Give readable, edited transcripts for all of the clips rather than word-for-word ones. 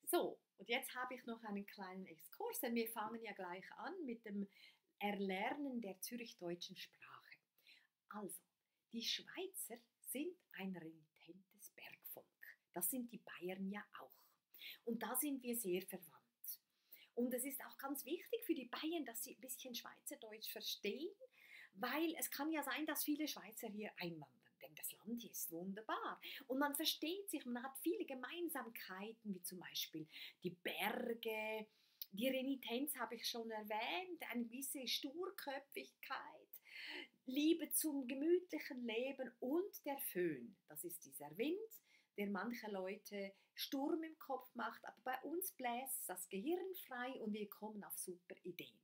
So, und jetzt habe ich noch einen kleinen Exkurs, denn wir fangen ja gleich an mit dem Erlernen der zürichdeutschen Sprache. Also, die Schweizer sind ein renitentes Bergvolk. Das sind die Bayern ja auch. Und da sind wir sehr verwandt. Und es ist auch ganz wichtig für die Bayern, dass sie ein bisschen Schweizerdeutsch verstehen, weil es kann ja sein, dass viele Schweizer hier einwandern, denn das Land hier ist wunderbar. Und man versteht sich, man hat viele Gemeinsamkeiten, wie zum Beispiel die Berge, die Renitenz habe ich schon erwähnt, eine gewisse Sturköpfigkeit, Liebe zum gemütlichen Leben und der Föhn. Das ist dieser Wind, der manche Leute Sturm im Kopf macht, aber bei uns bläst das Gehirn frei und wir kommen auf super Ideen.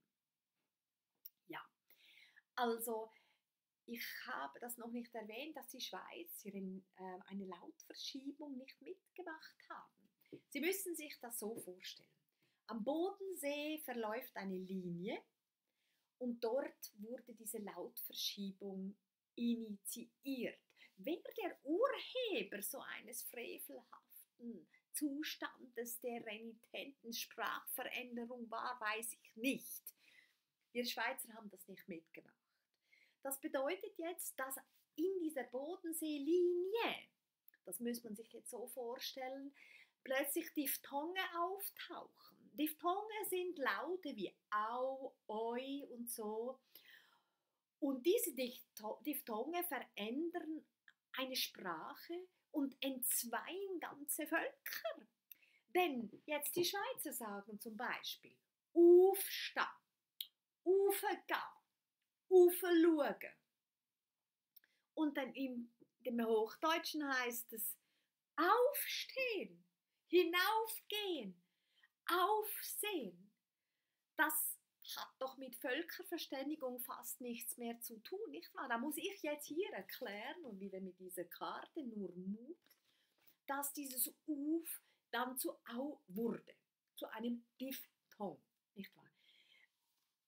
Ja, also ich habe das noch nicht erwähnt, dass die Schweiz eine Lautverschiebung nicht mitgemacht haben. Sie müssen sich das so vorstellen. Am Bodensee verläuft eine Linie und dort wurde diese Lautverschiebung initiiert. Wer der Urheber so eines frevelhaften Zustandes der renitenten Sprachveränderung war, weiß ich nicht. Wir Schweizer haben das nicht mitgemacht. Das bedeutet jetzt, dass in dieser Bodenseelinie, das muss man sich jetzt so vorstellen, plötzlich Diphthonge auftauchen. Diphthonge sind Laute wie au, oi und so. Und diese Diphthonge verändern eine Sprache und entzweien ganze Völker. Denn jetzt die Schweizer sagen zum Beispiel aufstehen, aufgehen, aufschauen. Und dann im Hochdeutschen heißt es aufstehen, hinaufgehen, aufsehen. Das hat doch mit Völkerverständigung fast nichts mehr zu tun, nicht wahr? Da muss ich jetzt hier erklären und wieder mit dieser Karte nur Mut, dass dieses Uf dann zu Au wurde, zu einem Diphthong, nicht wahr?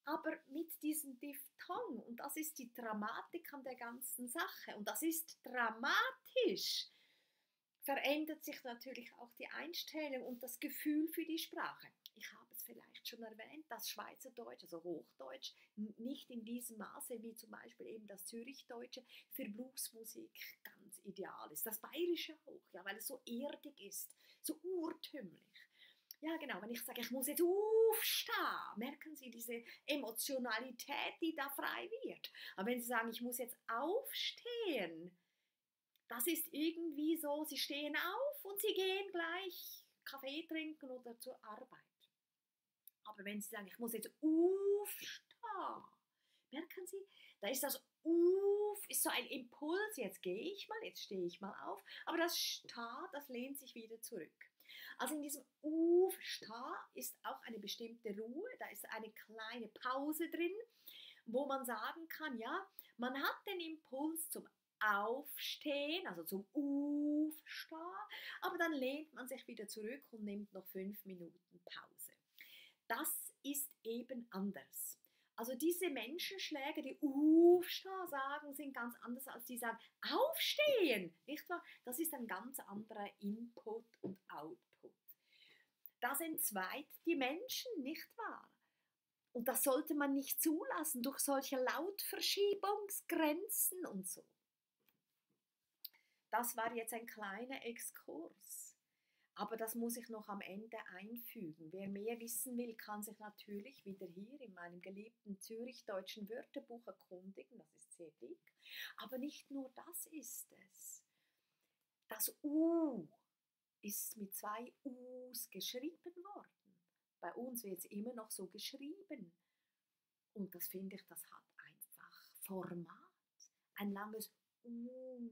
Aber mit diesem Diphthong, und das ist die Dramatik an der ganzen Sache, und das ist dramatisch, verändert sich natürlich auch die Einstellung und das Gefühl für die Sprache. Ich habe es vielleicht schon erwähnt, dass Schweizerdeutsch, also Hochdeutsch, nicht in diesem Maße wie zum Beispiel eben das Zürichdeutsche für Bluesmusik ganz ideal ist. Das Bayerische auch, ja, weil es so erdig ist, so urtümlich. Ja, genau, wenn ich sage, ich muss jetzt aufstehen, merken Sie diese Emotionalität, die da frei wird. Aber wenn Sie sagen, ich muss jetzt aufstehen, das ist irgendwie so, Sie stehen auf und Sie gehen gleich Kaffee trinken oder zur Arbeit. Aber wenn Sie sagen, ich muss jetzt aufstehen, merken Sie, da ist das Uf, ist so ein Impuls, jetzt gehe ich mal, jetzt stehe ich mal auf, aber das Sta, das lehnt sich wieder zurück. Also in diesem Aufstehen ist auch eine bestimmte Ruhe, da ist eine kleine Pause drin, wo man sagen kann, ja, man hat den Impuls zum Aufstehen, also zum Aufstehen, aber dann lehnt man sich wieder zurück und nimmt noch 5 Minuten Pause. Das ist eben anders. Also diese Menschenschläge, die aufstehen sagen, sind ganz anders als die sagen aufstehen, nicht wahr? Das ist ein ganz anderer Input und Output. Das entzweit die Menschen, nicht wahr? Und das sollte man nicht zulassen durch solche Lautverschiebungsgrenzen und so. Das war jetzt ein kleiner Exkurs. Aber das muss ich noch am Ende einfügen. Wer mehr wissen will, kann sich natürlich wieder hier in meinem geliebten Zürichdeutschen Wörterbuch erkundigen. Das ist sehr dick. Aber nicht nur das ist es. Das U ist mit 2 U's geschrieben worden. Bei uns wird es immer noch so geschrieben. Und das finde ich, das hat einfach Format. Ein langes U.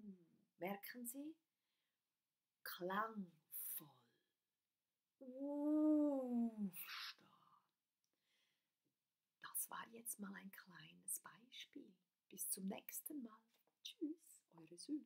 Merken Sie? Klangvoll. Aufstehen. Das war jetzt mal ein kleines Beispiel. Bis zum nächsten Mal. Tschüss, eure Sylv.